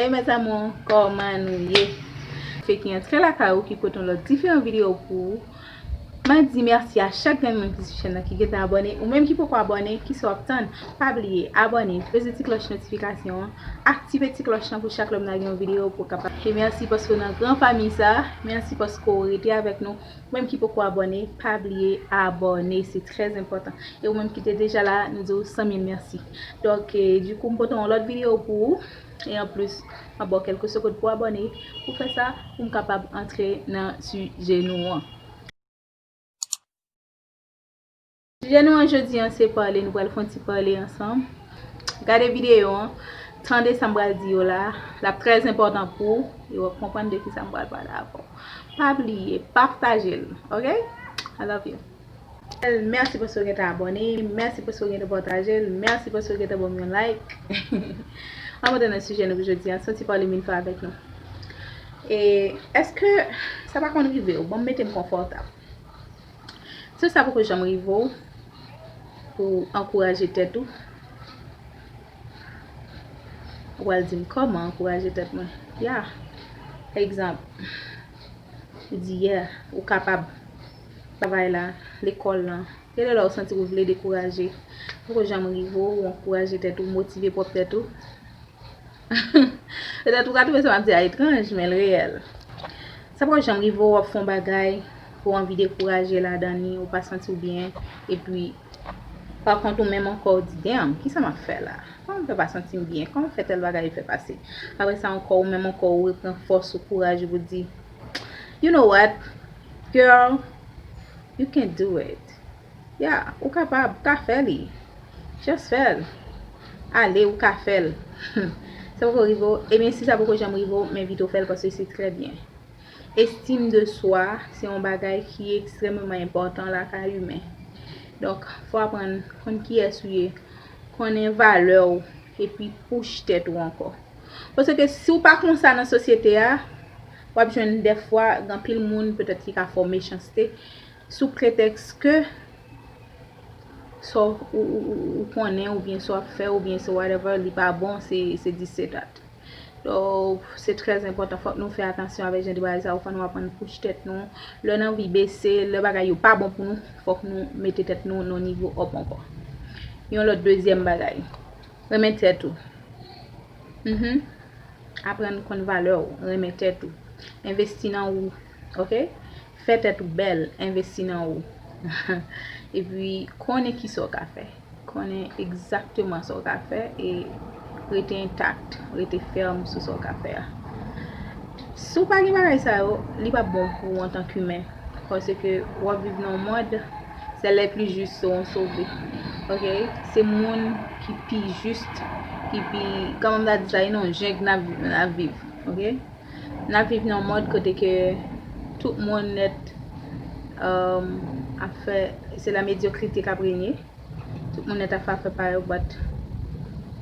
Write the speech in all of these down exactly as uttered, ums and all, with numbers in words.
Hey mes amours, kòman nou ye? Fè ki antre lakay ou ki pote yon lòt diferan videyo pou ou. Mwen di mèsi a chak grenn moun ki sou chèn nan ki gentan abòne. Ou menm ki poko abòne, kisa w ap tann? Pa bliye abòne, peze ti klòch notifikasyon an, aktive ti klòch lan pou chak lè m lage yon videyo pou w kapab. E mèsi paske w nan gran fanmi sa. Mèsi paske w rete avèk nou. Ou menm ki poko abòne, pa bliye abòne, se trè enpòtan. E ou menm ki te deja la, nou di w san mil mèsi. Donk, e, dikou, m pote yon lòt videyo pou ou. E anplis, m ap ba w kèlke sekond pou abòne. Pou fè sa, pou m kapab antre nan sijè nou an. Sijè nou an jodi an se pale, nou pral fè yon ti pale ansanm. Gade videyo an, tande sa m pral di yo la, l ap trè enpòtan pou ou, e w ap konprann de kisa m pral pale avè w. Pa bliye, pataje l, oke? I love you. Mèsi paske w gentan abòne, mèsi paske w gentan pataje l, mèsi paske w gentan ban m yon like. Ann monte nan sijè nou pou jodi an, se yon ti pale m vin fè avèk nou. E èske sa pa konn rive w? Bon, mete m konfòtab. Si sa poko janm rive w pou ankouraje tèt ou, ou pral di m kòman ankouraje tèt mwen? Ya. Egzanp, ou di, yeah, ou kapab. Travay la, lekòl lan. Gen de lè ou santi ou vle dekouraje. Poko janm rive w, ou ankouraje tèt ou, motive pwòp tèt ou. Petèt ou ka twouve sa m ap di a etranj, men l reyèl. Sa poko janm rive w, w ap fè yon bagay, ou anvi dekouraje ladan li, ou pa santi w byen, epi, pa kont ou menm ankò, ou di, damn, kisa m ap fè la? Kòman m fè pa santi m byen? Kòman m fè tèl bagay fè pase? Apre sa ankò, ou menm ankò, ou reprann fòs ou, kouraj ou, pou di, you know what? Girl, you can do it. Yeah, ou kapab, ou ka fè li. Just fè l. Ale, ou ka fè l. Sa poko rive w? Ebyen, si sa poko janm rive w, m envite w fè l paske se trè byen. Estime de soi se yon bagay ki ekstrèmeman enpòtan lakay imen. Donk, fò w aprann konn kiyès ou ye, konnen valè w, epi push tèt ou ankò. Paske si w pa konsa nan sosyete a, w ap jwenn dèfwa gen anpil moun petèt ki ka fè w mechanste sou pretèks ke sa w, ou, ou, ou, ou konnen oubyen sa w ap fè oubyen se whatever, li pa bon, se, se this, se that. Donk, se trè enpòtan, fòk nou fè atansyon avèk jan de bagay sa yo, fòk nou aprann push tèt nou. Lè n anvi bese, lè bagay yo pa bon pou nou, fòk nou mete tèt nou nan nivo up ankò. Yon lòt dezyèm bagay, renmen tèt ou. Mhm. Aprann konn valè w, renmen tèt ou. Envesti nan ou, oke? Fè tèt ou bèl, envesti nan ou. Epi, konnen kisa w ka fè. Konnen egzakteman sa w ka fè e rete entak, rete fèm sou sa w ka fè a. Si w pa gen bagay sa yo, li p ap bon pou ou antank imen. Paske w ap viv nan yon mond, sèl les plus justes seront sauvés. Oke? Se moun ki pi jis, ki pi, kòman m ta di sa, e nan yon jeng n ap, n ap viv. Oke? N ap viv nan yon mond kote ke tout moun nèt, um, ap fè, se la medyokrite k ap renye. Tout moun nèt ap fè afè pa yo, but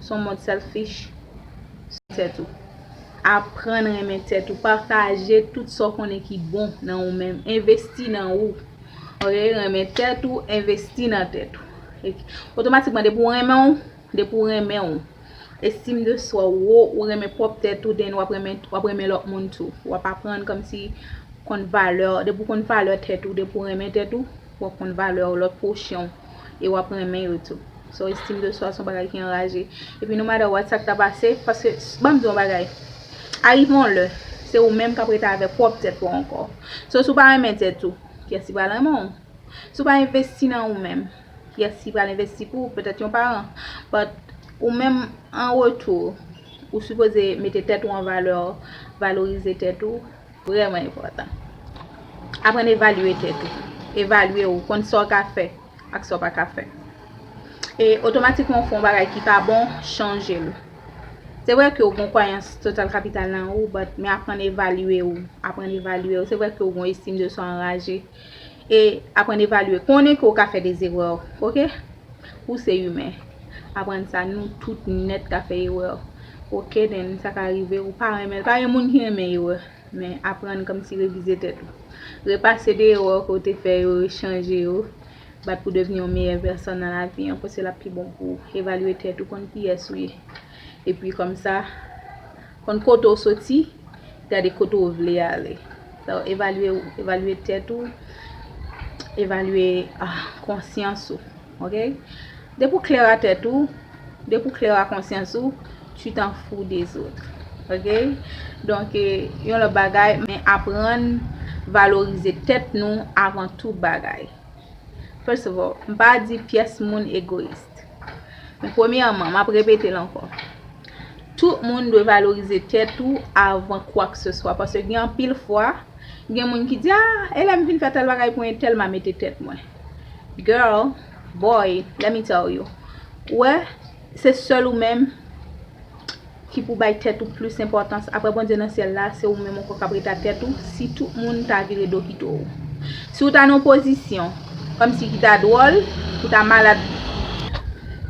se yon mond selfish. Tèt ou. Aprann renmen tèt ou. Pataje tout sa w konnen ki bon nan ou menm. Envesti nan ou. Oke, renmen tèt ou, envesti nan tèt ou. E otomatikman, depi w renmen w, depi w renmen w, estime de soi ou wo, ou renmen pwòp tèt ou, then w ap renmen, w ap renmen lòt moun tou. W ap aprann kòmsi konn valè, depi w konn valè tèt ou, depi w renmen tèt ou, w ap konn valè lòt pwochen w, e w ap renmen yo tou. So, estime de soi se yon bagay ki anraje. Epi, no matter what, sa k ta pase, paske, ban m di yon bagay, arive yon lè, se ou menm k ap rete avèk pwòp tèt ou ankò. So, si w pa renmen tèt ou, kiyès ki pral renmen w? Si w pa envesti nan ou menm, kiyès ki pral envesti pou ou? Petèt yon paran. But, ou menm, an retou, ou sipoze mete tèt ou an valè, valorize tèt ou, vrèman enpòtan. Aprann evalye tèt ou. Evalye w, konn sa w ka fè ak sa w pa ka fè. E otomatikman w fè yon bagay ki pa bon, chanje l. Se vre ke w gen kwayans total kapital nan ou, but, men aprann evalye w. Aprann evalye w. Se vre ke w gen yon estime de soi anraje. E aprann evalye. Konnen ke w ka fè de zerè, oke? Ou se imen. Aprann sa, nou tout nèt ka fè erè. Oke, then, sa ka rive, ou pa renmen l. Pa gen moun ki renmen erè. Men aprann kòmsi revize tèt ou. Repase de erè ke w te fè yo, chanje yo. Bat pou devni yon meyè pèsòn nan lavi an, paske l ap pi bon pou ou. Evalye tèt ou, konn kiyès ou ye. Epi kòmsa, Konn kote w soti, gade kote w vle ale. So, evalye ou, evalye tèt ou, evalye ah, konsyans ou. Ok? Depi w klè a tèt ou, depi w klè a konsyans ou, tu t'en fous des autres. Ok? Donk, eh, yon lòt bagay, men aprann valorize tèt nou avan tout bagay. First of all, m pa di pyès moun egoyis. Men premyèman, m ap repete l ankò. Tout moun dwe valorize tèt ou avan kwakseswa. Paske gen anpil fwa, gen moun ki di, ah, e lè m fin fè tèl bagay pou entèl, m a mete tèt mwen. Girl, boy, let me tell you. Ou wè, se sèl ou menm ki pou bay tèt ou plis enpòtans. Apre Bondye nan syèl la, se ou menm ankò k ap ret a tèt ou. Si tout moun ta vire do kite w. Si w ta nan pozisyon, kòmsi ki ta dwòl, ou ta malad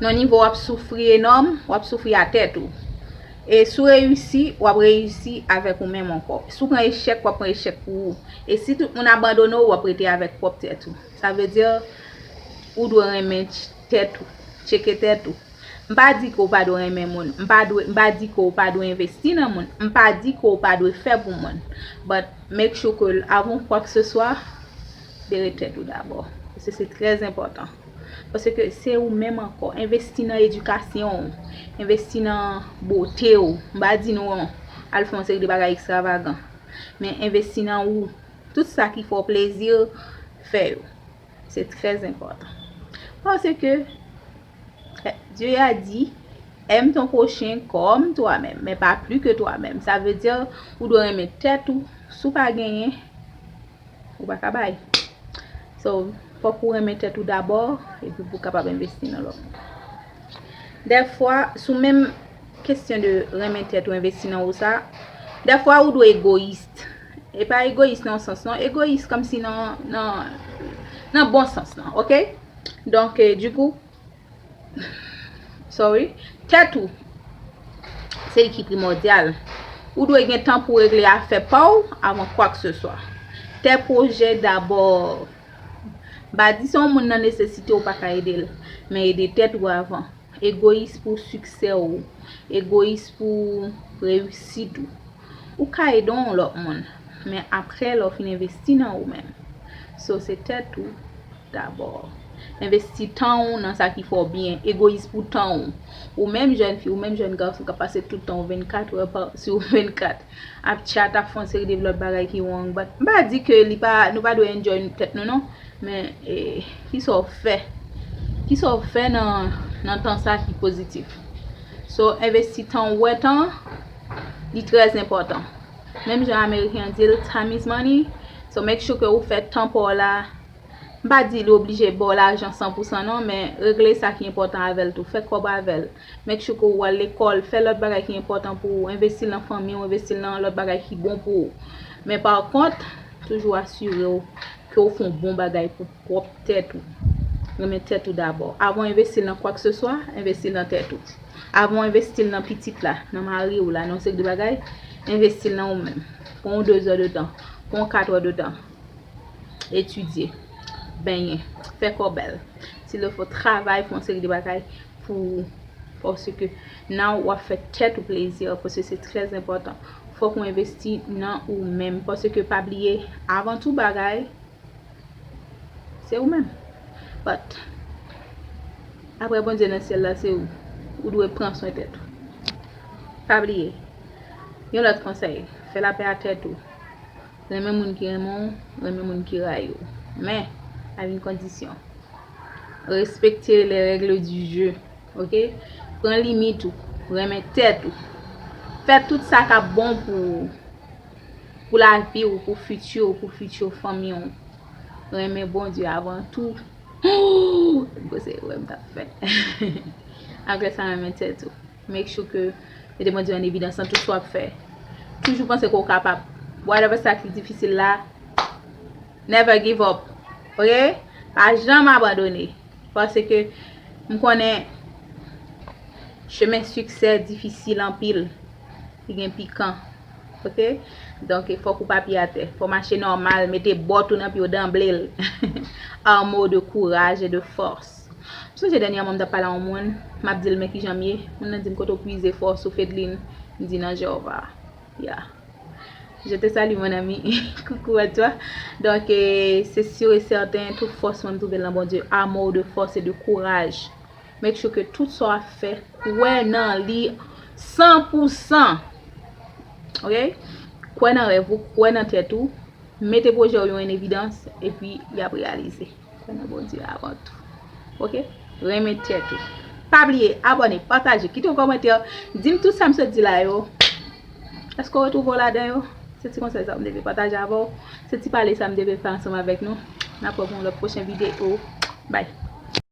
nan nivo w ap soufri enòm, w ap soufri a tèt ou. E si w reyisi, w ap reyisi avèk ou menm ankò. Si w pran echèk, w ap pran echèk pou ou. E si tout moun abandone w, w ap rete avèk pwòp tèt ou. Sa vle di, ou dwe renmen tèt ou, tcheke tèt ou. M pa di ke w pa dwe renmen moun, m pa dwe, m pa di ke w pa dwe envesti nan moun, m pa di ke w pa dwe fè pou moun. But make sure ke avan kwakseswa, bere tèt ou dabò. Paske se trè enpòtan. Paske se ou menm ankò. Envesti nan edikasyon w, envesti nan bote w. M pa di nou al fè yon seri de bagay ekstravagan, men envesti nan ou. Tout sa ki fè w plezi, fè yo. Se trè enpòtan. Paske Dieu a dit, aime ton prochain comme toi-même, mais pas plus que toi-même. Sa vle di, ou dwe renmen tèt ou. Si w pa genyen, ou pa ka bay. So, fòk ou renmen tèt ou dabò, epi pou w kapab envesti nan lòt moun. Dèfwa, sou menm kesyon de renmen tèt ou, envesti nan ou sa, dèfwa ou dwe egoyis. E pa egoyis nan yon sans non, egoyis kòmsi nan, nan, nan bon sans nan, ok? Donk, eh, dikou, sorry, tèt ou, se li ki primòdyal. Ou dwe gen tan pou regle afè pa w avan kwakseswa. Tes projets d'abord. M pa di se yon moun nan nesesite ou pa ka ede l, men ede tèt ou avan. Egoyis pou siksè w, egoyis pou reyisit ou. Ou ka ede yon lòt moun, men apre lè w fin envesti nan ou menm. So, se tèt ou dabò. Envesti tan ou nan sa ki fè w byen, egoyis pou tan ou. Ou menm jèn fi, ou menm jèn gason k ap pase tout tan ou vennkat è pa, sou vennkat ap chat, ap fè yon seri de lòt bagay ki wrong. But m pa di ke li pa, nou pa dwe enjoy tèt nou non. Men, eh, kisa w fè? Kisa w fè nan, nan tan sa ki pozitif? So, envesti tan ou wè tan, li trè enpòtan. Menm jan Ameriken an di l, time is money. So, make sure ke ou fè tan pa w la. M pa di li oblije ba w lajan san pou san non, men regle sa ki enpòtan avè l tou. Fè kòb avè l. Make sure ke ou al lekòl, fè lòt bagay ki enpòtan pou ou, envesti l nan fanmi w, envesti l nan lòt bagay ki bon pou ou. Men pa kont, toujou asire w ke w fè yon bon bagay pou pwòp tèt ou. Renmen tèt ou dabò. Avan w envesti l nan kwakseswa, envesti l nan tèt ou. Avan w envesti l nan pitit la, nan mari w la, nan yon seri de bagay, envesti l nan ou menm. Pran yon de zè de tan, pran yon kat è de tan. Etidye, benyen, fè kò bèl. S'il le faut, travay, fè yon seri de bagay pou ou. Paske nan w ap fè tèt ou plezi, paske se trè enpòtan. Fòk ou envesti nan ou menm. Paske pa bliye, avan tout bagay, se ou menm. But, apre Bondye nan syèl la, se ou. Ou dwe pran swen tèt ou. Pa bliye. Yon lòt konsèy, fè lapè a tèt ou. Renmen moun ki renmen w, renmen moun ki rayi w. Men, avèk yon kondisyon. Respekte les règles du jeu, ok? Pran limit ou, renmen tèt ou. Fè tout sa k ap bon pou ou, pou lavi w, pou fiti w, pou fiti fanmi w. Renmen Bondye avan tou. Gwo se wè m t ap fè. Apre sa, renmen tèt ou. Make sure ke mete Bondye an evidans nan tout sa w ap fè. Toujou panse ke w kapab. Whatever sa ki difisil la, never give up. Ok? Pa janm abandone. Paske m konnen chemen siksè difisil anpil. Li gen pikan. Ok? Donk, fòk ou pa pye atè. Fò w mache nòmal, mete bòt ou nan pye w, danble l. Un mot de courage et de force. M sonje dènyèman m t ap pale a yon moun, m ap di l men kijan m ye. Moun nan di m kote w pwize fòs ou, Fedline. M di nan Jewova. Yeah. Je te salue, mon ami. Coucou à toi. Donk, eh, se sur et certain, tout fòs mwen m twouve l nan Bondye. Amour de force et de courage. Make sure ke tout sa w ap fè, kwè nan li san pou san. Ok? Kwè nan rèv ou, kwè nan tèt ou. Mete pwojè w yo an evidans, epi y ap reyalize. Kwè nan Bondye avan tou. Ok? Renmen tèt ou. Pa bliye, abòne, pataje, kite yon kòmantè. Di m tout sa m sot di la yo. Èske w retwouve w ladan yo? Se ti konsèy sa m te vle pataje avè w. Se ti pale sa m te vle fè ansanm avèk nou. N ap wè pou yon lòt pwochen videyo. Bye.